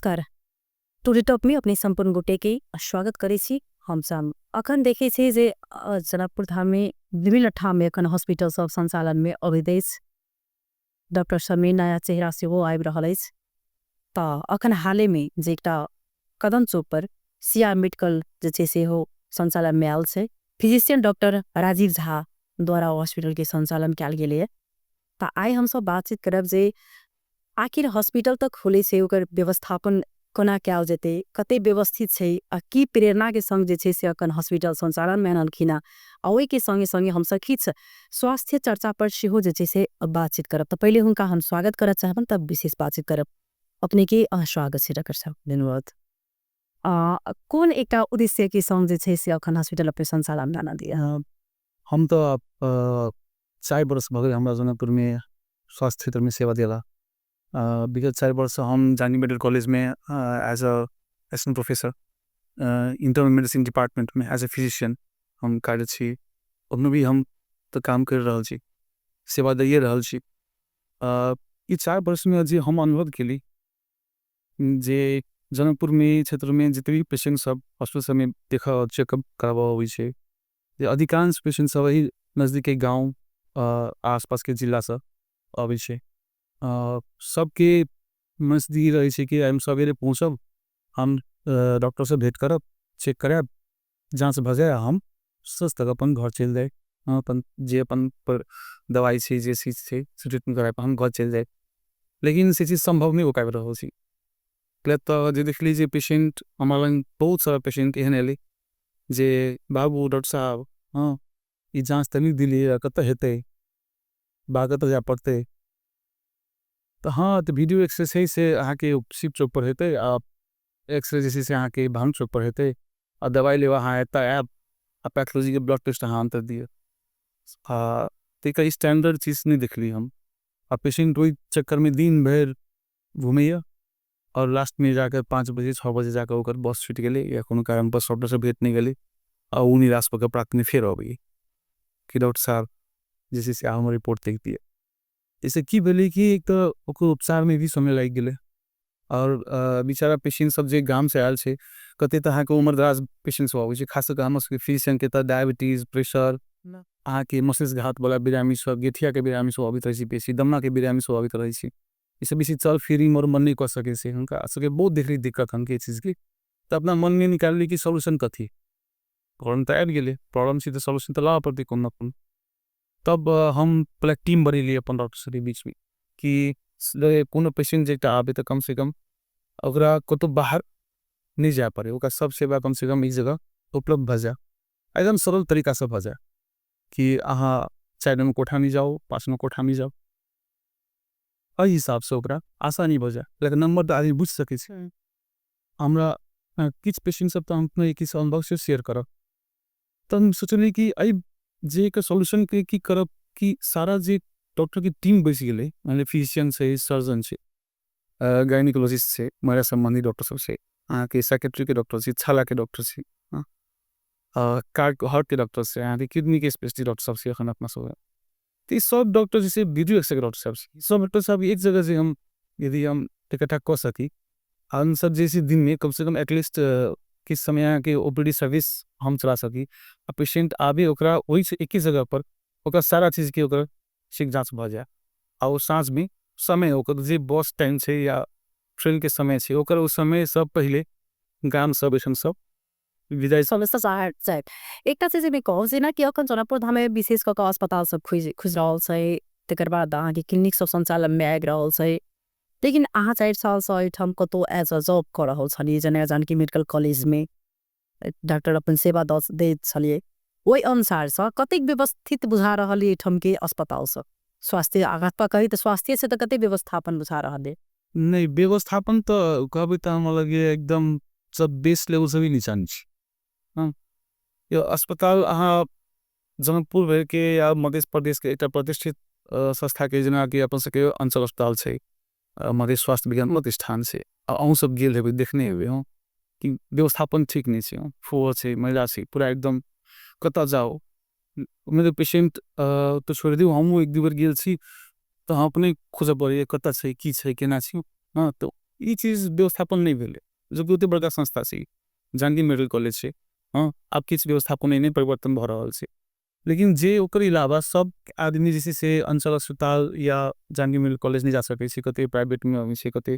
नमस्कार। Today top में अपने संपूर्ण गोटे के स्वागत करै छी। हम सब अखन देखे छी जे जनकपुर धाम में विभिन्न ठाम में अखन हॉस्पिटल सब संचालन में अबैत अछि। डॉक्टर सब में नया चेहरा सेहो आबि रहल अछि। त अखन हाले में जे एकटा कदम चौक पर सिया मेडिकल जे छै सेहो संचालन में आयल छै। फिजिशियन डॉक्टर राजीव झा द्वारा हॉस्पिटल के संचालन कयल गेलै। त आइ हम सब बातचीत करब जे आखिर हॉस्पिटल तक खोले छै ओकर व्यवस्थापन कोना कयल जेतै, कते व्यवस्थित छै आ की प्रेरणा के संग जे छै से अखन हॉस्पिटल संचालन में आनलखिन। आ ओहि के संगे संगे हम सब किछु स्वास्थ्य चर्चा पर सेहो जे छै से बातचीत करब। त पहिले हुनका हम स्वागत करऽ चाहबनि, तब विशेष बातचीत करब। अपने के स्वागत छै डॉक्टर साहब। धन्यवाद। कोन एकटा उद्देश्य के संग जे छै से अखन हॉस्पिटल अपने संचालन में आनलियै? हम तो 4 वर्ष भऽ गेल हमरा जनकपुर में स्वास्थ्य क्षेत्र में सेवा देला। विगत 4 वर्ष हम जानकी मेडिकल कॉलेज में as a assistant professor internal medicine department में एज ए फिजिशियन हम कार्यरत छी। अखनो भी हम तऽ काम कर रहल छी, सेवा दैए रहल छी। ई 4 वर्ष में जे हम अनुभव केली जे जनकपुर में क्षेत्र में जितने भी पेशेंट सब हॉस्पिटल सब में देख चेकअप कराबऽ अबै छै, जे अधिकांश पेशेंट सब एही नजदीके गाँव आसपास के जिला सब अबै छै। सबके मनस्थिति रहै छै कि हम सवेरे पहुँचब, हम डॉक्टर से भेंट करब, चेक करायब, जाँच भऽ जाय, हम सस्ता तक अपन घर चलि जाय, हम अपन जे अपन पर दवाई छै जे चीज छै से ट्रीटमेंट करायब, हम घर चलि जाय। लेकिन से चीज संभव नहीं हो पाबि रहल छै। किया तऽ जे देखली जे पेशेंट हमरा लग बहुत सारा पेशेंट एहन एलै जे बाबू डॉक्टर साहब, हाँ ई जाँच तऽ नहि दिलियै, कतऽ हेतै, बा कतऽ जाय पड़तै। तऽ हाँ, तऽ वीडियो एक्सरे छै से अहाँके शिव चौक पर हेतै, आ एक्सरे जे छै से अहाँके भानु चौक पर हेतै, आ दवाइ लेब अहाँ एतऽ आयब, आ पैथोलॉजीके ब्लड टेस्ट अहाँ अन्तर दिअ। आ ताहिके स्टैंडर्ड चीज नहि देखली हम। आ पेशेंट ओहि चक्करमे दिन भरि घुमैए और लास्टमे जाकर 5 बजे 6 बजे जाकर ओकर बस छुटि गेलै या कोनो कारणवश डॉक्टरसँ भेट नहि गेलै, आ ओ निराश भऽ कऽ प्रातमे फेर अबैए कि डॉक्टर साहब जे छै से अहाँ हमर रिपोर्ट देख दिअ। एहिसँ की भेलै कि एक तऽ ओकर उपचारमे भी समय लागि गेलै, और बेचारा पेशेंट सब जे गामसँ आयल छै, कते तऽ अहाँके उम्रदराज पेशेंट सब अबै छै, खास कऽ हमर सबके फिजिशियनके तऽ डायबिटीज, प्रेशर, अहाँके मस्तिष्क घातवला बिरामी सब, गेठियाके बिरामी सब अबैत रहै छै, बेसी दम्माके बिरामी सब अबैत रहै छै। ई सब बेसी चल फिरी मर नहि कऽ सकै छै, हुनका सबके बहुत देखली दिक्कत हम के चीजके। तऽ अपना मनमे निकालली कि सॉल्यूशन कथी, प्रॉब्लम तऽ आबि गेलै, प्रॉब्लम छै तऽ सॉल्यूशन तऽ लाबऽ पड़तै कोनो न कोनो। तब हम पहिले टीम बनेलियै अपन डॉक्टर सबके बीचमे कि कोनो पेशेंट जे एकटा आबै तऽ कमसँ कम ओकरा कतहु बाहर नहि जाय पड़ै, ओकरा सब सेवा कमसँ कम एक जगह उपलब्ध भऽ जाय, एकदम सरल तरीकासँ भऽ जाय कि अहाँ 4 नम्बर कोठामे जाउ, 5 नम्बर कोठामे जाउ, एहि हिसाबसँ ओकरा आसानी भऽ जाय। लेकिन नम्बर तऽ आदमी बुझि सकै छै। हमरा किछु पेशेंट सब तऽ हम अपना किछु अनुभव से शेयर करब। तऽ हम सोचलियै कि एहि जे एकर सॉल्यूशनके की करब कि सारा जे डॉक्टरके टीम बैसि गेलै, मानि लिअ फिजिशियन छै, सर्जन छै, गायनिकोलॉजिस्ट छै, महिला सम्बन्धी डॉक्टर सब छै, अहाँके साइकेट्रीके डॉक्टर छै, छालाके डॉक्टर छै, हार्टके डॉक्टर छै, अहाँके किडनीके स्पेशलिस्ट डॉक्टर सब छै एखन अपना सब। तऽ ई सब डॉक्टर जे छै, वीडियो एक्सरे डॉक्टर सब छै, सब डॉक्टर सब एक जगह जे हम यदि हम इकट्ठा कऽ सकी, हम सब जे छै दिनमे कमसँ कम एटलीस्ट किछु समय अहाँके ओ पी डी सर्विस हम चला सकी, आ पेशेंट आबे ओकरा ओहि एके जगह पर ओकरा सारा चीजके ओकर चेक जाँच भऽ जाय, आ ओ साँझमे समय ओकर जे बस टाइम छै या ट्रेनके समय छै ओकर ओ समयसँ पहिले गाम सब एहिठाम सब विदाइ। एकटा चीज एहिमे कहब जेना कि अखन जनकपुर धाममे विशेष कऽ कऽ अस्पताल सब खुजि रहल छै, तकर बाद अहाँके क्लिनिक सब संचालनमे आबि रहल छै, लेकिन अहाँ 4 सालसँ एहिठाम कतहु एज अ जॉब कऽ रहल छलियै, जेना जानकी मेडिकल कॉलेजमे डॉक्टर अपन सेवा दैत छलियै, ओहि अनुसारसँ कतेक व्यवस्थित बुझा रहल एहिठामके अस्पताल सब? स्वास्थ्य अगर कही तऽ स्वास्थ्य से तऽ कतेक व्यवस्थापन बुझा रहल अइ? नहि, व्यवस्थापन तऽ कहबै तऽ हमरा लगैए एकदम सब बेस लेवलसँ भी नीचा छै। हँ, यो अस्पताल अहाँ जनकपुर भरिके या मध्य प्रदेशके एकटा प्रतिष्ठित संस्थाके जेनाकि अपन सबके अञ्चल अस्पताल छै, मध्य स्वास्थ्य विज्ञान प्रतिष्ठान छै, आ अहूँ सब गेल हेबै, देखने हेबै हँ कि व्यवस्थापन ठीक नहि छै, फोहोर छै, मैला छै, पूरा एकदम कतऽ जाउ मेरो पेशेंट तऽ छोड़ि दियौ, हमहूँ 1-2 बेर गेल छी तऽ हम अपने खोजऽ पड़ैए कतऽ छै, की छै, केना छै। हँ, तऽ ई चीज व्यवस्थापन नहि भेलै, जो कि ओते बड़का संस्था छै, जानकी मेडिकल कॉलेज छै। हँ, आब किछु व्यवस्थापन एहने परिवर्तन भऽ रहल छै, लेकिन जे ओकर अलावा सब आदमी जे छै से अञ्चल अस्पताल या जानकी मेडिकल कॉलेज नहि जा सकै छै। कते प्राइवेटमे अबै छै, कते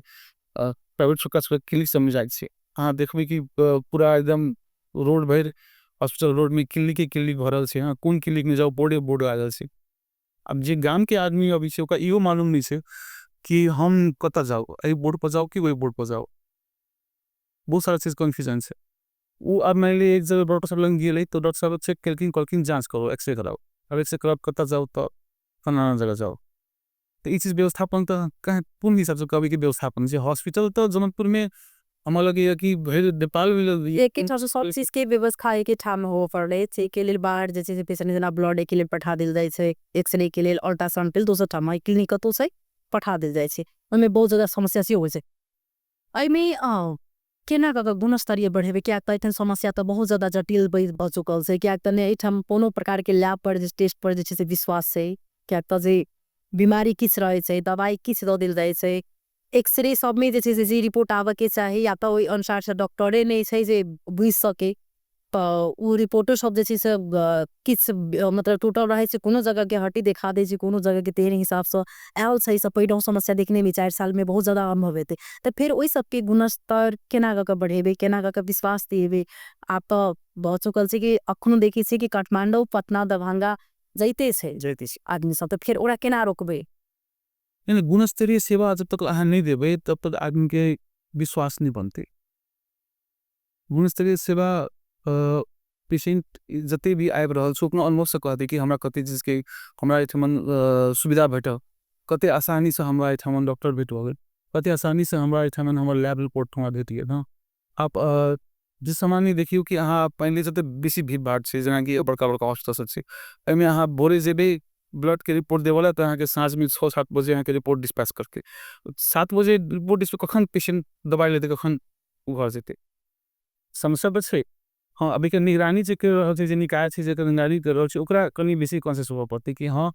प्राइवेट छोटका छोटका क्लिनिक सबमे जाइ छै। अहाँ देखबै कि पूरा एकदम रोड भरि, हॉस्पिटल रोडमे क्लिनिके क्लिनिक भरल छै। हँ, कोन क्लिनिकमे जाउ, बोर्डे बोर्ड लागल छै। आब जे गामके आदमी अबै छै, ओकरा इहो मालूम नहि छै कि हम कतऽ जाउ, एहि बोर्ड पर जाउ कि ओहि बोर्ड पर जाउ। बहुत सारा चीज कन्फ्यूजन छै। ओ आब मानि लिअ एक जगह डॉक्टर साहब लग गेलै तऽ डॉक्टर साहब चेक केलखिन, कहलखिन जाँच करू, एक्सरे कराउ। आब एक्सरे कराउ कतऽ जाउ? तऽ फलाना जगह जाउ। तऽ ई चीज व्यवस्थापन तऽ कोन हिसाबसँ कहबै कि व्यवस्थापन छै? हॉस्पिटल तऽ जनकपुरमे हमरा लगैए कि भरि नेपालमे एके ठाम सब चीजके व्यवस्था एके ठाम होबऽ पड़लै। के लेल बाहर जे छै से पेशेंट, जेना ब्लड के लेल पठा देल जाइ छै, एक्सरे के लेल, अल्ट्रासाउंड के लेल दोसर ठाम क्लिनिक कतौ छै, पठा देल जाइ छै। ओहिमे बहुत ज्यादा समस्या सेहो होइ छै। एहिमे केना कऽ कऽ गुणस्तरीय बढ़ेबै? कियाक तऽ एहिठाम समस्या तऽ बहुत ज्यादा जटिल भऽ चुकल छै। कियाक तऽ नहि एहिठाम कोनो प्रकार के लैब पर जे टेस्ट पर जे छै से विश्वास छै, कियाक तऽ जे बीमारी किछु रहै छै, दवाइ किछु दऽ देल जाइ छै। एक्सरे सबमे जे छै से जे रिपोर्ट आबऽ के चाही, या तऽ ओहि अनुसार से डॉक्टरे नहि छै जे बुझि सके, तऽ ओ रिपोर्टो सब जे छै से किछु मतलब टूटल रहै छै, कोनो जगह के हड्डी देखा दै छै, कोनो जगह के। तेहन हिसाबसँ आयल छै। सब पहिलहुँ समस्या देखने 4 सालमे बहुत ज्यादा अनुभव हेतै। तऽ फेर ओहि सबके गुणस्तर केना कऽ कऽ बढ़ेबै, केना कऽ कऽ विश्वास दिएबै? आब तऽ भऽ चुकल छै कि अखनो देखै छियै कि काठमाडौँ, पटना, दरभंगा जाइते छै जाइते छै आदमी सब। तऽ फेर ओकरा केना रोकबै? नहि, गुणस्तरीय सेवा जब तक अहाँ नहि देबै, तब तक आदमीके विश्वास नहि बनतै। गुणस्तरीय सेवा, पेशेंट जते भी आबि रहल छै, अपना अनुभवसँ कहतै कि हमरा कते चीजके हमरा एहिठाम सुविधा भेटल, कते आसानीसँ हमरा एहिठाम डॉक्टर भेट भऽ गेल, कते आसानीसँ हमरा एहिठाम हमर लैब रिपोर्ट हमरा भेट गेल। हँ, आब जे सामान्य देखियौ कि अहाँ पहिले जते बेसी भीड़ भाड़ छै, जेनाकि बड़का बड़का हॉस्पिटल सब छै, एहिमे अहाँ भोरे जेबै ब्लडके रिपोर्ट देबऽ ला तऽ अहाँके साँझमे 6-7 बजे अहाँके रिपोर्ट डिस्पैच करतै। 7 बजे रिपोर्ट डिस्पैच, कखन पेशेंट दबाइ लेतै, कखन ओ घर जेतै? समस्या तऽ छै। हँ, अभीके निगरानी जे करि रहल छै, जे निकाय छै जेकर निगरानी करि रहल छै, ओकरा कनि बेसी कॉन्सियस होबऽ पड़तै कि हँ,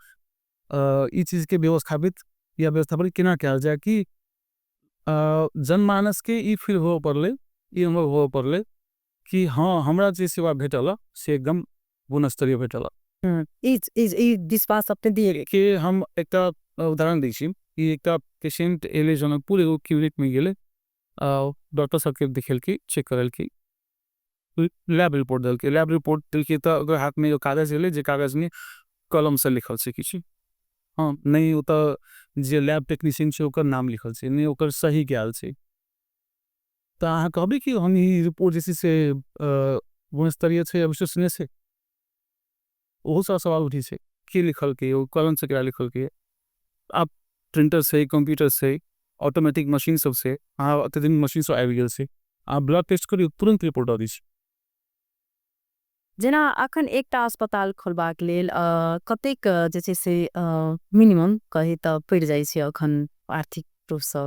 ई चीजके व्यवस्थापित या व्यवस्थापन केना कयल जाय कि जनमानसके ई फील होबऽ पड़लै, ई अनुभव होबऽ पड़लै कि हँ, हमरा जे सेवा भेटल से एकदम गुणस्तरीय भेटल। ई ई विश्वास अपने दिए के हम एकटा उदाहरण दै छी कि एकटा पेशेंट एलै जनकपुर, एगो क्लिनिकमे गेलै, डॉक्टर सबके देखेलकै, चेक करेलकै, लैब रिपोर्ट देलकै। लैब रिपोर्ट देलकै तऽ ओकर हाथमे एगो कागज एलै, जे कागजमे कलमसँ लिखल छै किछु। हँ, नहि ओतऽ जे लैब टेक्नीशियन छै ओकर नाम लिखल छै, नहि ओकर सही कयल छै। तऽ अहाँ कहबै कि हम ई रिपोर्ट जे छै से गुणस्तरीय छै या विश्वसनीय छै? ओहो सारा सवाल उठै छै। के लिखलकै? ओ कलमसँ केना लिखलकै? आब प्रिंटर छै, कंप्यूटर छै, ऑटोमेटिक मशीन सब छै, अहाँ अत्याधुनिक मशीन सब आबि गेल छै। अहाँ ब्लड टेस्ट करियौ, तुरन्त रिपोर्ट दऽ दै छै। जेना अखन एकटा अस्पताल खोलबाक लेल कतेक जे छै से मिनिमम कही तऽ पड़ि जाइ छै अखन आर्थिक रूपसँ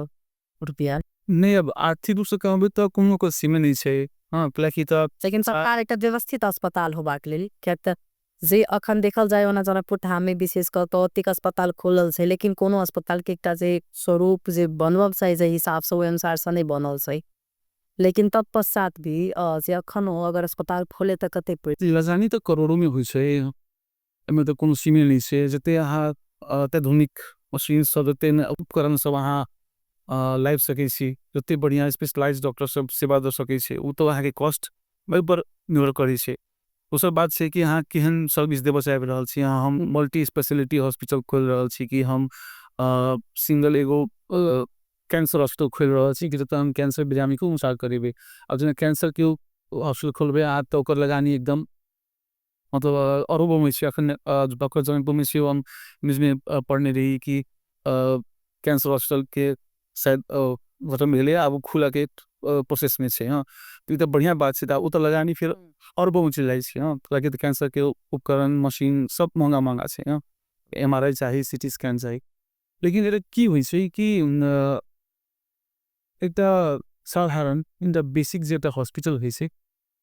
रुपया? नहि, अब आर्थिक रूपसँ कहबै तऽ कोनो ओकर सीमा नहि छै। हँ, कैलाकि तऽ लेकिन सरकार एकटा व्यवस्थित अस्पताल होबाक लेल, कियाक तऽ जे अखन देखल जाय ओना जनकपुर धाममे विशेष कऽ कऽ ओतेक अस्पताल खोलल छै, लेकिन कोनो अस्पताल के एकटा जे स्वरूप जे बनबक चाही, जे हिसाबसँ, ओहि अनुसारसँ नहि बनल छै। लेकिन तत्पश्चात भी जे अखन हो अगर अस्पताल खोले तऽ कतेक पड़ि? लगानी तऽ करोड़ोमे होइ छै, एहिमे तऽ कोनो सीमे नहि छै। जते अहाँ अत्याधुनिक मशीन सब, जते उपकरण सब अहाँ लाबि सकै छी, जते बढ़िआँ स्पेशलाइज डॉक्टर सब सेवा दऽ सकै छै, ओ तऽ अहाँके कॉस्ट ओहिपर निर्भर करै छै। दोसर बात छै कि अहाँ केहन सर्विस देबऽ चाहि रहल छी। अहाँ हम मल्टी स्पेशलिटी हॉस्पिटल खोलि रहल छी कि हम सिंगल एगो कैंसर हॉस्पिटल खोलि रहल छी कि जतऽ हम कैंसर बिरामीके उपचार करेबै? आब जेना कैंसरके हॉस्पिटल खोलबै अहाँ तऽ ओकर लगानी एकदम मतलब अरबोमे छै। अखन डॉक्टर जनकपुरमे सेहो हम न्यूजमे पढ़ने रही कि कैंसर हॉस्पिटलके शायद गठन भेलै, आब ओ खुलऽके प्रोसेसमे छै। हँ, तऽ ई तऽ बढ़िआँ बात छै। तऽ ओ तऽ लगानी फेर अरबोमे चलि जाइ छै। हँ, कियाकि तऽ कैंसरके उपकरण, मशीन सब महँगा महँगा छै। हँ, एमआरआई चाही, सिटी स्कैन चाही। लेकिन एकर की होइ छै कि एकटा साधारण एकटा बेसिक जे एकटा हॉस्पिटल होइ छै,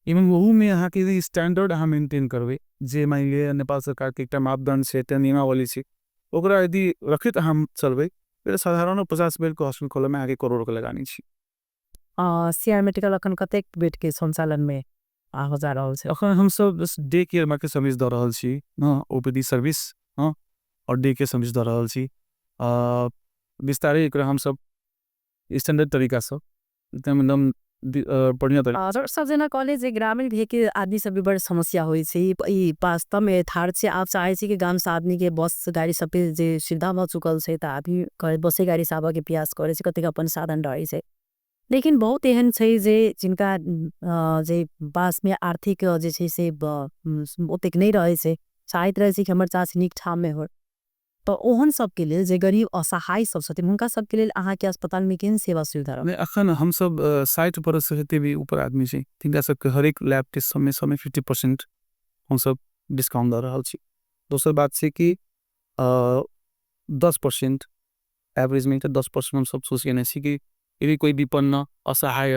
इवन ओहूमे अहाँके यदि स्टैंडर्ड अहाँ मेंटेन करबै, जे मानि लिअ नेपाल सरकारके एकटा मापदण्ड छै, एकटा नियमावली छै, ओकरा यदि रखैत अहाँ चलबै। साधारण 50 बेडके हॉस्पिटल खोलऽमे अहाँके करोड़के लगानी छै। सीआर मेडिकल अखन कतेक बेडके सञ्चालनमे आबऽ जा रहल छै? अखन हमसब डे केयरमे के सर्विस दऽ रहल छी, ओपीडी सर्विस आओर डे केयर सर्विस दऽ रहल छी। बिस्तारै एकरा हमसब स्टैंडर्ड तरीकासँ एकदम एकदम बढ़िआँ तरीका। सब जेना कहले जे ग्रामीण भेके आदमी सब भी बड़ समस्या होइ छै, ई वास्तवमे यथार्थ छै। आप चाहे छी कि गामसँ आदमीके बस गाड़ी सबके जे सुविधा भऽ चुकल छै तऽ आदमी बसे गाड़ी से आबऽके प्रयास करै छै, कतेक अपन साधन रहै छै। लेकिन बहुत एहन छै जे जिनका जे पासमे आर्थिक जे छै से ओतेक नहि रहै छै, चाहैत रहै छै कि हमर जाँच नीक ठाममे होइ, तऽ ओहन सबके लेल जे गरीब असहाय सब छथिन हुनका सबके लेल अहाँके अस्पतालमे केहन सेवा सुविधा रहत? अखन हमसब 60 बरस जते भी ऊपर आदमी छै तिनका सबके हरेक लैब टेस्ट समय समय 50% हमसब डिस्काउंट दऽ रहल छी। दोसर बात छै कि 10% एवरेजमे तऽ 10% हमसब सोच केने छी कि यदि कोइ विपन्न असहाय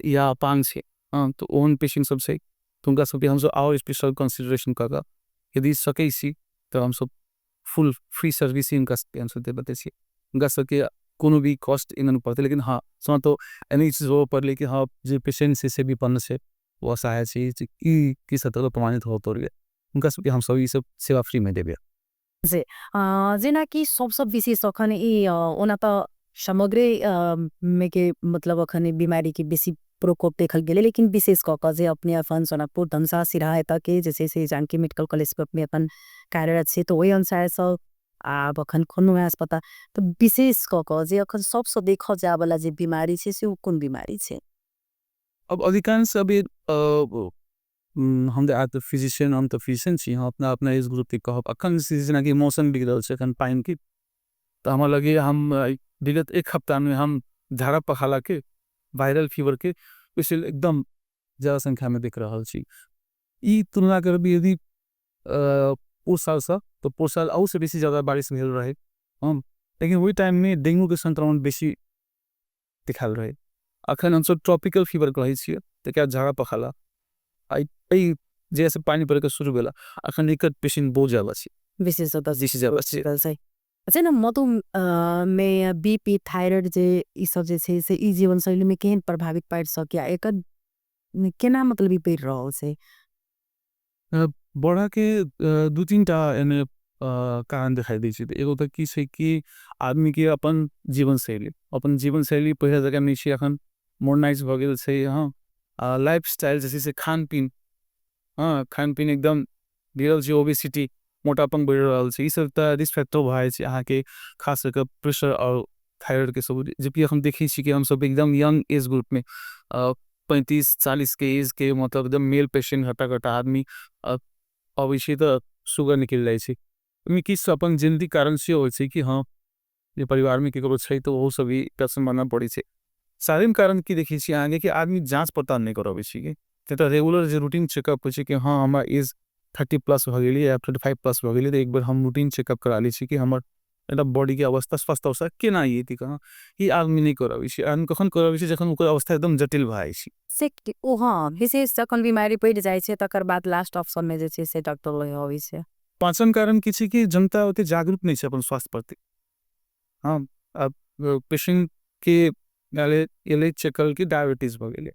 या अपाङ्ग छै तऽ ओहन पेशेंट सब छै तऽ हुनका सबके हमसब आओर स्पेशल कंसिडरेशन कऽ कऽ यदि सकै छी तऽ हमसब फुल फ्री सर्विस ही हुनका सबके हमसब देबऽ छी। हुनका सबके कोनो भी कॉस्ट एना पड़तै, लेकिन हाँ समय तो एनी चीज होबऽ पड़लै कि हाँ जे पेशेंट छै से विपन्न छै ओ असहाय छै, ई की सतह प्रमाणित होबऽ पड़लै, हुनका सबके हमसब ई सब सेवा फ्रीमे देबै। जी जेनाकि सबसँ विशेष अखन ई ओना तऽ समग्रे मे के मतलब अखन बीमारी के बेसी प्रकोप देखल गेलै, लेकिन विशेष कऽ कऽ जे अपने अपन सोनापुर धनुषा सिरहा एतऽ के जे छै से जानकी मेडिकल कॉलेज पर अपने अपन कार्यरत छी, तऽ ओहि अनुसार सँ आब अखन खोललहुँ हेँ अस्पताल, तऽ विशेष कऽ कऽ जे अखन सबसँ देखल जायवला जे बीमारी छै से ओ कोन बीमारी छै? अब अधिकांश अभी हम तऽ फिजिशियन, हम तऽ फिजिशियन छी, हम अपना अपना एज ग्रुप के कहब अखन जेनाकि मौसम बिगड़ल छै अखन पानिके, तऽ हमरा लगैए हम विगत एक हफ्तामे हम झाड़ा पखालाके वायरल फीवरके पेशेंट एकदम ज्यादा संख्यामे देख रहल छी। ई तुलना करबै यदि पोस सालसँ तऽ पोस साल अहूसँ बेसी ज्यादा बारिश भेल रहै, लेकिन ओहि टाइममे डेंगूके संक्रमण बेसी देखायल रहै। अखन हमसब ट्रॉपिकल फीवर कहै छियै, तकरा झाड़ा पखाला जहियासँ पानि पड़ैके शुरू भेल अखन एकर पेशेंट बहुत ज्यादा छै। विशेषतः बेसी ज्यादा छै। अच्छा ने मधुमेह बीपी थायराइड जे ई सब जे छै से ई जीवनशैलीमे केहन प्रभावित पाड़ि सकैए, एकर केना मतलब ई बढ़ि रहल छै? बढ़ऽके दू तीन टा एने कारण देखाइ दै छै। एगो तऽ की छै कि आदमीके अपन जीवनशैली, अपन जीवनशैली पहिला जकाँ नहि छै, अखन मोडर्नाइज भऽ गेल छै। हँ, लाइफ स्टाइल जे छै से खानपीन, हँ खानपीन एकदम गिरल छै, ओबेसिटी मोटापन बढ़ि रहल छै, ई सब तऽ रिस्क फैक्टर भऽ जाइ छै अहाँके खास कऽ प्रेशर आओर थायराइडके सब। जबकि अखन देखै छी कि हमसब एकदम यंग एज ग्रुपमे 35-40 के एज के मतलब एकदम मेल पेशेंट हट्टा कट्टा आदमी अबै छै तऽ शुगर निकलि जाइ छै। ओहिमे किछु अपन जेनेटिक कारण सेहो होइ छै कि हँ जे परिवारमे ककरो छै तऽ ओहो सब भी सम्भावना पड़ै छै। शारीरिक कारण की देखै छी अहाँके कि आदमी जाँच पड़ताल नहि करबै छै कि तऽ रेगुलर जे रूटीन चेकअप होइ छै कि हँ हमरा एज 30+ भऽ गेलै या 35+ भऽ गेलै तऽ एक बेर हम रूटीन चेकअप करा लै छी कि हमर मतलब बॉडीके अवस्था स्वास्थ्य अवस्था केना ये, ई आदमी नहि करबै छै। आदमी कखन करबै छै जखन ओकर अवस्था एकदम जटिल भऽ जाइ छै। से ओ हँ विशेष जखन बीमारी पड़ि जाइ छै तकर बाद लास्ट ऑप्शनमे जे छै से डॉक्टर लग अबै छै। पाँचम कारण की छै कि जनता ओते जागरूक नहि छै अपन स्वास्थ्य प्रति। हँ आब पेशेंटके एलै चेक करलकै डायबिटीज भऽ गेलै,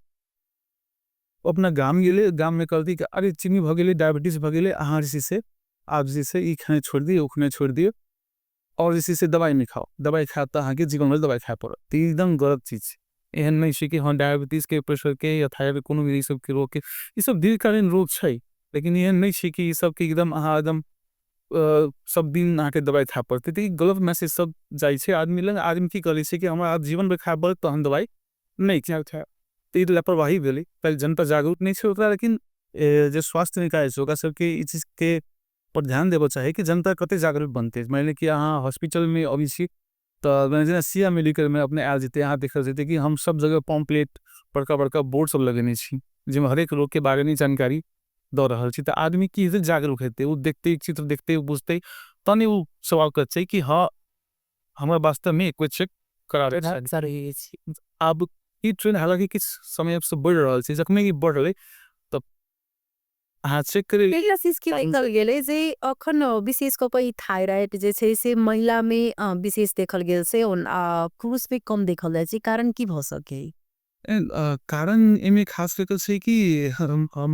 ओ अपना गाम गेलै, गाममे कहलकै कि अरे चीनी भऽ गेलै डायबिटीज भऽ गेलै, अहाँ जे छै से आब जे छै से ई खेनाइ छोड़ि दियौ ओ खेनाइ छोड़ि दियौ आओर जे छै से दबाइ नहि खाउ, दबाइ खायब तऽ अहाँके जीवन भरि दबाइ खाय पड़त। तऽ ई एकदम गलत चीज छै। एहन नहि छै कि हँ डायबिटीजके प्रेशरके या थायराइडके कोनो भी ई सबके रोगके ई सब दीर्घकालीन रोग छै, लेकिन एहन नहि छै कि ई सबके एकदम अहाँ एकदम सब दिन अहाँके दबाइ खाय पड़तै। तऽ ई गलत मैसेज सब जाइ छै आदमी लग, आदमी की करै छै कि हमरा आब जीवन भरि खाय पड़त तऽ हम दबाइ नहि खायब। तऽ ई लापरवाही भेलै, पहिले जनता जागरूक नहि छै ओकरा, लेकिन जे स्वास्थ्य निकाय छै ओकरा सबके ई चीजके पर ध्यान देबऽ चाही कि जनता कते जागरूक बनतै। मानि लिअ कि अहाँ हॉस्पिटलमे अबै छी तऽ जेना सिया मेडिकलमे अपने आयल जेतै, अहाँ देखल जेतै कि हम सब जगह पॉम्पलेट बड़का बड़का बोर्ड सब लगेने छी जाहिमे हरेक रोगके बारेमे जानकारी दऽ रहल छी। तऽ आदमी की हेतै, जागरूक हेतै, ओ देखतै चित्र देखतै बुझतै तहने ओ सवाल करतै कि हँ हमरा वास्तवमे एक बेर चेक कराबै चाही। आब ई ट्रेंड हालाँकि किछु समयसँ बढ़ि रहल छै, जखने ई बढ़लै तऽ अहाँ चेक करी। पहिला चीज की देखल गेलै जे अखन विशेष कऽ ई थायराइड जे छै से महिला में विशेष देखल गेल छै, पुरुष में कम देखल जाइ छै, कारण की भऽ सकै? कारण एमे खास करके छै कि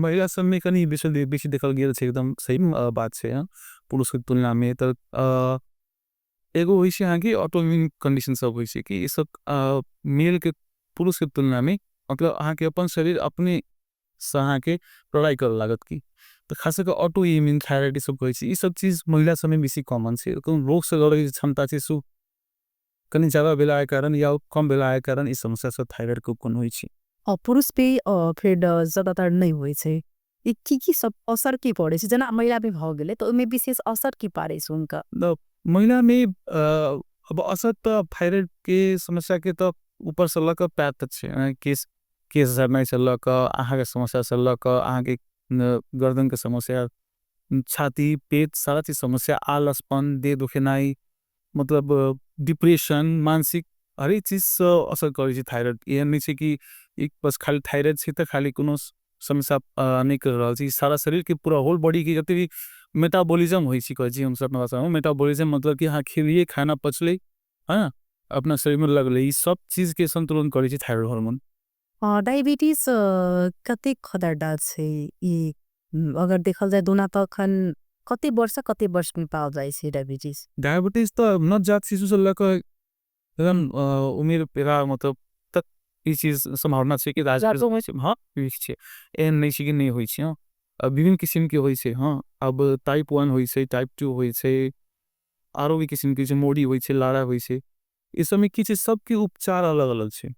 महिला सब में कनी बेसी देखल गेल छै, एकदम सही बात छै, पुरुष के तुलना में। तऽ एगो होइ छै अहाँके ऑटोइम्यून कंडीशन सब होइ छै कि ई सब मेल के पुरुष के तुलना में मतलब अहाँके अपन शरीर अपने से अहाँके लड़ाई करऽ लागत की। तऽ खास करके ऑटोइम्यून थायराइड सब होइ छै, ई सब चीज महिला सब में बेसी कॉमन छै। कोनो रोग से लड़ै के क्षमता छै सु कनी ज्यादा भेला के कारण या कम भेला के कारण ई समस्या सब थायराइड के उत्पन्न होइ छै। पुरुष पे फिर ज्यादातर नहीं होइ छै। ई की की सब असर की पड़ै छै? जेना महिला में भऽ गेलै तऽ ओहिमे विशेष असर की पारै छै उनका? महिला में अब असर तऽ थायराइड के समस्या के तऽ ऊपर से लऽ कऽ पैर तक छै। केस झरनाइ से लऽ कऽ, आँखा के समस्या से लऽ कऽ, अहाँ के गर्दन के समस्या, छाती, पेट, सारा चीज समस्या, आलसपन, देह दुखेनाइ, मतलब डिप्रेशन, मानसिक हरेक चीज से असर करै छै थायराइड। एहन नहि छै कि एक बस खाली थायराइड छै तऽ खाली कोनो समस्या नहि कर रहल छै। सारा शरीर के पूरा होल बॉडी के जते भी मेटाबॉलिज्म होइ छै, कहै छी हमसब अपना भाषा में, मेटाबॉलिज्म मतलब कि अहाँ खेलिए, खाना पचलै, है ना, अपना शरीर में लगलै, ई सब चीज के संतुलन करै छै थायराइड हार्मोन। डायबिटीज कतेक खतरनाक छै ई अगर देखल जाय दोना तऽ अखन कते वर्ष में पाओल जाइ छै डायबिटीज? डायबिटीज तऽ नवजात शिशु से लऽ कऽ एकदम उमेर पेरा मतलब तक ई चीज संभावना छै कि हाँ, छै। एहन नहि छै कि नहि होइ छै, हाँ। अब विभिन्न किसिम के होइ छै, हाँ। अब टाइप 1 होइ छै, टाइप 2 होइ छै, आरो भी किसिम के छै, मोड़ी होइ छै, लारा होइ छै। ई सब में की छै, सबके उपचार अलग-अलग छै।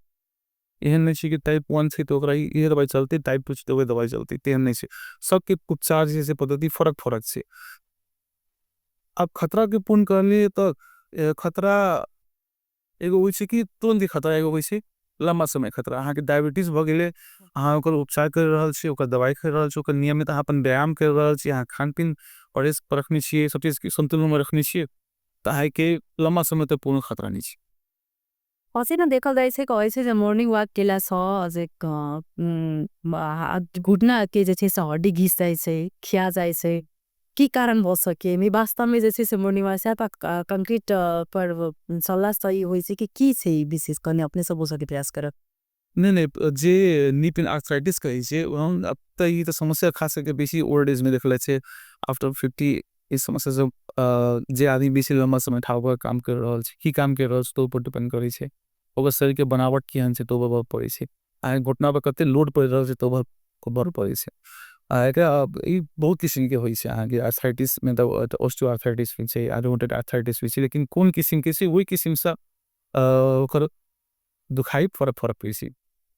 एहन नहि छै कि टाइप 1 छै तऽ ओकरा इहे दवाई चलतै, टाइप 2 छै तऽ ओहे दवाई चलतै, तेहन नहि छै। सबके उपचार जे छै पद्धति फरक-फरक छै। अब खतरा के पूर्ण करलिए तऽ खतरा एगो होइ छै कि तुरन्त ही खतरा एगो होइ छै, लम्बा समय खतरा। अहाँके डायबिटीज भऽ गेलै, अहाँ ओकर उपचार कर रहल छी, ओकर दवाई खा रहल छी, ओकर नियमित अहाँ अपन व्यायाम कर रहल छी, अहाँ खान-पीन परहेज पर रखने छियै, सब चीज के संतुलन में रखने छियै, तऽ अहाँके लम्बा समय तक कोनो खतरा नहि छै। असे न देखल जाइ छै, कहै छै जे मॉर्निंग वॉक केला सँ जे घुटना के जे छै से हड्डी घिस जाइ छै, खिया जाइ छै, की कारण भऽ सके? मे वास्तव में जे छै से मॉर्निंग वॉक से कंक्रीट पर सल्लाह सही होइ छै कि की छै विशेष करने अपने सब बुझऽ के प्रयास करब? नहीं, नहीं, जे नी पेन आर्थराइटिस कहै छै, हम अब तऽ ई तऽ समस्या खास करके बेसी ओल्ड एज में देखल जाइ छै, आफ्टर 50 ई समस्या सब, जे आदमी बेसी लम्बा समय ठाढ़ भऽ काम कर रहल छै, की काम कर रहल छै, तो ऊपर डिपेंड करै छै, ओकर शरीर के बनावट केहन छै, तो ऊपर पड़ै छै, अहाँके घुटना पर कते लोड पड़ि रहल छै, तो ऊपर पड़ै छै। एकरा ई बहुत किसिम के होइ छै, अहाँके आर्थराइटिस में तऽ ऑस्टियोआर्थराइटिस होइ छै, आर्थराइटिस आर्थराइटिस होइ छै, लेकिन कोन किसिम के छै, ओहि किसिम सँ, ओकर दुखाइ फरक फरक पड़ै छै।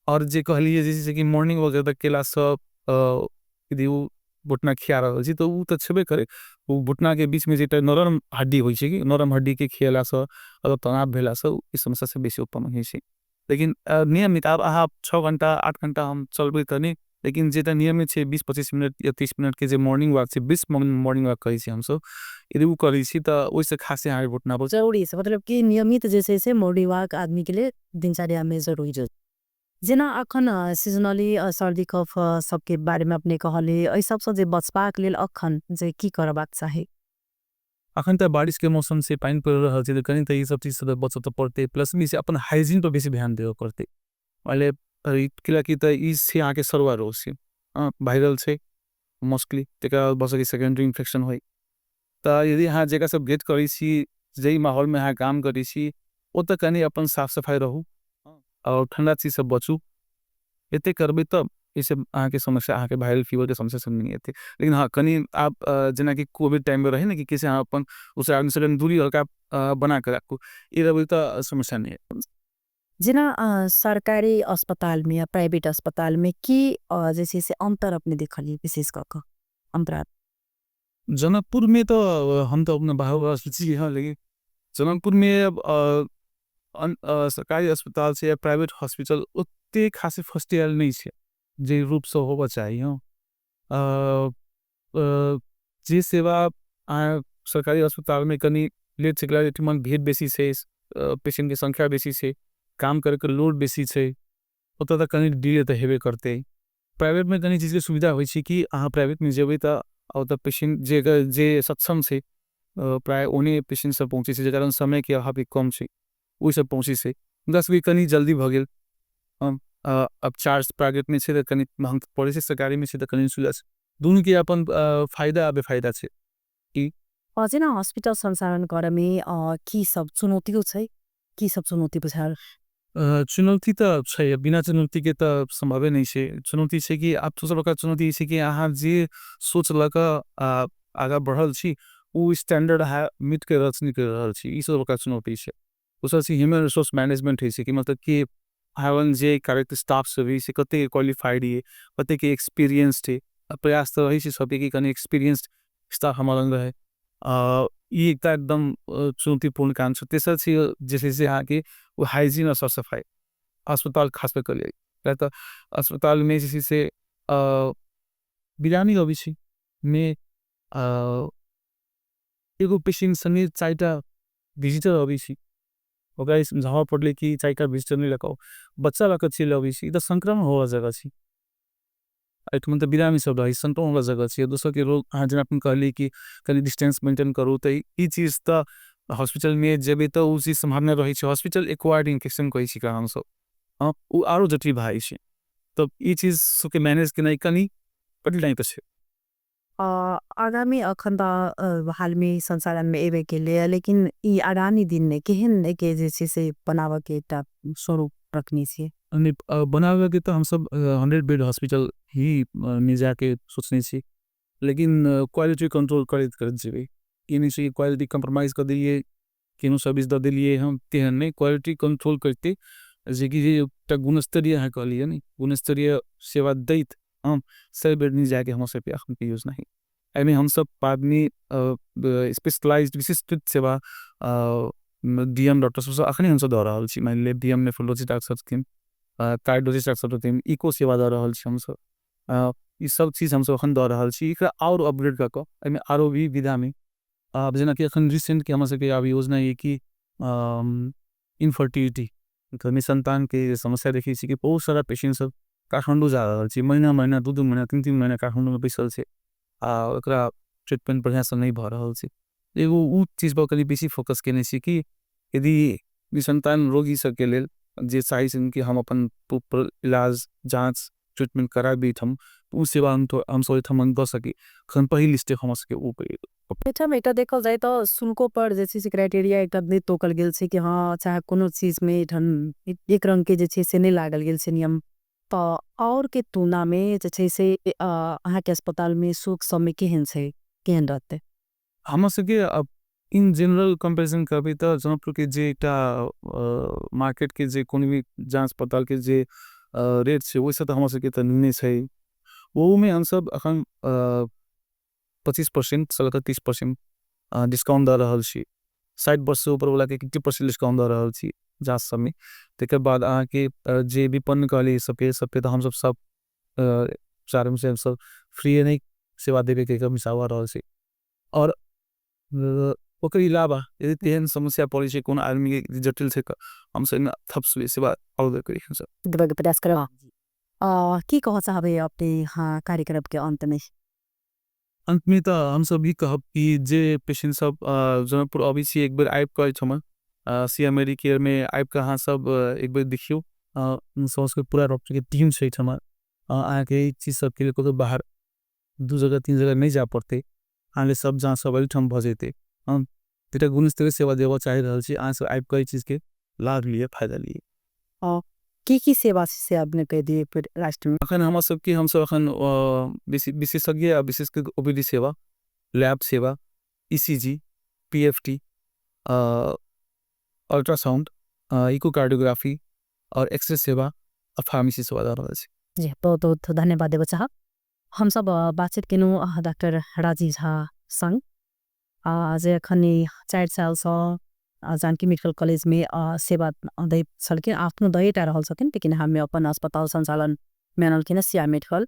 और जे कहलियै जे छै कि मॉर्निंग वॉक जब तक केला सँ, यदि उ घुटना खिया रहल छै, तऽ उ तऽ छेबे करै, उ घुटना के बीच में जे एकटा नरम हड्डी होइ छै कि, नरम हड्डी के खियला सँ, अगर तनाव भेला सँ, ई समस्या से बेसी उत्पन्न होइ छै। लेकिन नियमित आब अहाँ 6 घंटा, 8 घंटा हम चलबै तऽ नहि, लेकिन जे तऽ नियमित छै, 20-25 मिनट या 30 मिनट के जे मॉर्निंग वॉक छै, 20 मॉर्निंग वॉक कहै छी हमसब, यदि उ करै छी तऽ ओहिसँ खासे अहाँके घुटना पर जरूरी छै, मतलब कि नियमित जे छै से मॉर्निंग वॉक आदमी के लिए दिनचर्या में जरूरी छै। जेना अखन सीजनली सर्दी कफ सबके बारे में अपने कहली, एहि सबसँ जे बचबाक लेल अखन जे की करबाक चाही? अखन तऽ बारिश के मौसम से पानि पड़ि रहल छै, तऽ कनि तऽ ई सब चीज से बचऽ तऽ पड़तै, प्लस में से अपन हाइजीन पर बेसी ध्यान देबऽ पड़तै। कियाकि तऽ ई छै अहाँके सरुआ रोग छै, वायरल छै मोस्टली, तकर बाद भऽ सकै सेकेंडरी इन्फेक्शन होइ। तऽ यदि अहाँ जकरा सब भेंट करै छी, जाहि माहौल में अहाँ काम करै छी, ओतऽ कनि अपन साफ सफाई रहू और ठंडा चीज से बचू, एते करबै तब ई सब अहाँके समस्या, अहाँके वायरल फीवर के समस्या सब नहीं एतै। लेकिन हाँ, कनि आप, जेनाकि कोविड टाइम में रहे ने कि कैसे अहाँ अपन उस आदमी से कनि दूरी हल्का, बना के राखू, ई रहबै तऽ समस्या नहीं एतै। जेना, सरकारी अस्पताल में या प्राइवेट अस्पताल में की, जे छै से अंतर अपने देखलियै विशेष कऽ कऽ अंतराल? जनकपुर में तो हम तो अपना बाहर वासी छी, हाँ, लेकिन जनकपुर में अब, सरकारी अस्पताल से या प्राइवेट हॉस्पिटल उतने खासे फर्स्ट ईयर नहीं छे जे रूप से होबा चाहिए, हाँ। जे सेवा सरकारी अस्पताल में कनी लेट से गला, मन भीड़ बेसी छे, पेशेंट की संख्या बेसी छे, काम करके लोड बेसी छे, ओतऽ तऽ कनी डिले तऽ हेबे करते। प्राइवेटमे कनी चीजके सुविधा होइ छै कि अहाँ प्राइवेटमे जेबै तऽ ओतऽ पेशेन्ट जे जे सक्षम छै, प्रायः ओहने पेशेन्ट सब पहुँचै छै, जाहि कारण समयके अभाव भी कम छै, ओहि सब पहुँचै छै, हुनका सबके कनी जल्दी भऽ गेल। अब चार्ज प्राइवेटमे छै तऽ कनी महग पड़ै छै, सरकारीमे छै तऽ कनी सुविधा छै। दुनूके अपन फायदा आ बेफायदा छै की। जेना हॉस्पिटल सञ्चालन करऽमे की सब चुनौतीयो छै, की सब चुनौती बुझायल? चुनौती तऽ छै, बिना चुनौतीके तऽ सम्भवे नहि छै। चुनौती छै कि आब सबसँ बड़का चुनौती छै कि अहाँ जे सोच लऽ कऽ आगाँ बढ़ल छी ओ स्टैंडर्ड अहाँ मीट करि रहल छी, नहि करि रहल छी, ई सबसँ बड़का चुनौती छै। दोसर छै ह्यूमन रिसोर्स मैनेजमेंट होइ छै कि मतलब कि अहाँ जे कार्यरत स्टाफ सब है से कतेक क्वालिफाइड ये, कतेक एक्सपीरियंस्ड है। प्रयास तऽ रहै छै सबके कि कनि एक्सपीरियंस्ड स्टाफ हमरा लग रहै। ई एकटा एकदम चुनौतीपूर्ण काम छै। तेसर छै जे छै से अहाँके ओ हाइजीन आओर सरसफाइ अस्पताल खास कऽ कऽ लेल, किएक तऽ अस्पतालमे जे छै से बिरामी अबै छै मे एगो पेशेन्ट सङ्गे 4टा भिजिटर अबै छै, ओकरा ई समझाबऽ पड़लै कि 4टा भिजिटर नहि लऽ कऽ आउ, बच्चा लऽ कऽ चलि अबै छै, ई तऽ संक्रमण होवऽवला जगह छै। एहिठमा तऽ बिरामी सब रहै छै, संक्रमण होवऽवला जगह छै। दोसरके रोग, अहाँ जेना अपन कहलियै कि कनि डिस्टेंस मेंटेन करू, तऽ ई चीज तऽ हॉस्पिटलमे जेबै तऽ ओ चीज सम्भावना रहै छै। हॉस्पिटल एक्वायर्ड इन्फेक्शन कहै छी एकरा हमसब, हँ ओ आरो जटिल भऽ जाइ छै। तऽ ई चीज सबके मैनेज केनाइ कनि कठिनाइ तऽ छै। आगामी अखन तऽ हालमे सञ्चालनमे एबे केलैए, लेकिन ई आगामी दिनमे केहन एके जे छै से बनाबऽके एकटा स्वरूप रखने छियै? बनाबऽके तऽ हमसब 100 बेड हॉस्पिटल ही मे जाके सोचने छी, लेकिन क्वालिटी कंट्रोल करैत करैत जेबै। ई नहि छै कि क्वालिटी कम्प्रोमाइज कऽ देलियै, केहनो सर्विस दऽ देलियै हम, तेहन नहि, क्वालिटी कंट्रोल करिते जेकि जे एकटा गुणस्तरीय अहाँ कहलियै ने, गुणस्तरीय सेवा दैत हम 100 बेड नहि जाके हमर सबके अखनके योजना है। एहिमे हमसब बादमे स्पेशलाइज्ड विशिष्ट सेवा डी एम डॉक्टर सबसँ अखने हमसब दऽ रहल छी। मानि लिअ डी एम नेफ्रोलॉजी डॉक्टर सब छथिन, कार्डियोलॉजी डॉक्टर सब छथिन, इको सेवा दऽ रहल छी हमसब। ई सब चीज हमसब अखन दऽ रहल छी। एकरा आओर अपग्रेड कऽ कऽ एहिमे आरो भी विधामे, आब जेनाकि अखन रिसेंट के हमर सबके आब योजना ये कि इनफर्टिलिटी, निसंतानके समस्या देखै छी कि बहुत सारा पेशेंट सब काठमाण्डू जा रहल छै, महीना महीना 2-2 महीना 3-3 महीना काठमाण्डूमे बैसल छै आ ओकरा ट्रीटमेंट बढ़िआँसँ नहि भऽ रहल छै। एगो ओ चीजपर कनि बेसी फोकस केने छी कि यदि निसंतान रोगी सबके लेल जे चाहै छथिन कि हम अपन प्रॉपर इलाज जाँच ट्रीटमेंट कराबी एहिठाम, ओ सेवा हमसब एहिठाम दऽ सकी। अखन पहिल स्टेप हमर सबके ओ एहिठाम एकटा देखल जाय तऽ शुल्को पर जे छै से क्राइटेरिया एकटा नहि तोकल गेल छै कि हँ चाहे कोनो चीजमे एहिठाम एक रंग के जे छै से नहि लागल गेल छै नियम, तऽ आओर के तुलनामे जे छै से अहाँके अस्पतालमे शुल्क सबमे केहन छै, केहन रहतै? हमर सबके अब इन जनरल कंपेरिजन करबै तऽ जनकपुरके जे एकटा मार्केटके जे कोनो भी जाँच पड़तालके जे रेट छै ओहिसँ तऽ हमर सबके तऽ न्यूने छै। ओहूमे हमसब अखन 25% सँ लऽ कऽ 30% डिस्काउंट दऽ रहल छी। 60 वर्षसँ ऊपरवलाके 50% डिस्काउंट दऽ रहल छी जाँच सबमे। तकर बाद अहाँके जे विपन्न कहलियै सबके तऽ हमसब सब चारिम से हमसब फ्री नहि सेवा देबैके हिसाब भऽ रहल छै। आओर ओकर अलावा यदि तेहन समस्या पड़ै छै कोनो आदमीके जटिल छै तऽ हमसब एहिमे थप सेवा आओर देबै हमसब। देबैके प्रयास करब। की कहऽ चाहबै अपने कार्यक्रमके अन्तमे? अन्तमे तऽ हमसब ई कहब कि जे पेशेंट सब जनकपुर अबै छी एक बेर आबि कऽ एहिठाम सिया मेडिकेयरमे आबि कऽ अहाँ सब एक बेर देखियौ। सबके पूरा डॉक्टरके टीम छै एहिठाम। अहाँके ई चीज सबके लेल कतौ बाहर 2 जगह 3 जगह नहि जाय पड़तै, अहाँके सब जाँच सब एहिठाम भऽ जेतै। हम एकटा गुणस्तरीय सेवा देबऽ चाहि रहल छी, अहाँ सब आबि कऽ एहि चीजके लाभ लिअ, फायदा लिअ। की की सेवा छै से अपने कहि दिअ फिर लास्ट में। अखन हमर सबके, हमसब अखन विशेषज्ञ आ विशेष कऽ ओ पी डी सेवा, लैब सेवा, E C G, P F T, ultrasound, echocardiography और एक्सरे सेवा आ फार्मेसी सेवा दऽ रहल छी। जी, बहुत बहुत धन्यवाद देबऽ चाहब। हमसब बातचीत केलहुँ डॉक्टर राजीव झा संग, जे अखन 4 सालसँ जानकी मेडिकल कॉलेजमे सेवा दै छलखिन, आफ्नो दैटा रहल छथिन, लेकिन हमे अपन अस्पताल संचालन मे आनलखिन सिया मेडिकल।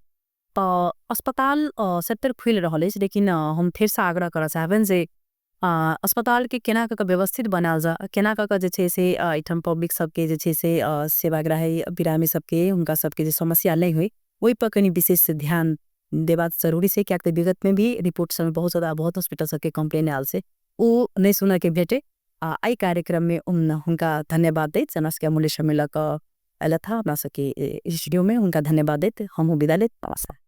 तऽ अस्पताल सेक्टर खुलि रहल अछि, लेकिन हम फेरसँ आग्रह करऽ चाहबनि जे अस्पतालके केना कऽ कऽ व्यवस्थित बनायल जा, केना कऽ कऽ जे छै से एहिठाम पब्लिक सबके जे छै से सेवाग्राही बिरामी सबके हुनका सबके जे समस्या नहि होइ, ओहि पर कनि विशेष ध्यान देबाक जरूरी छै, कियाक तऽ विगत में भी रिपोर्ट सब में बहुत ज्यादा बहुत हॉस्पिटल सबके कंप्लेन आयल छै, ओ नहि सुनऽ के भेटे। आ एहि कार्यक्रम में हुनका धन्यवाद दैत, जे हमरा सबके अमूल्य समय लऽ कऽ अयलथि हँ अपना सबके स्टूडियो में, हुनका धन्यवाद दैत हमहूँ विदा लैत। नमस्कार।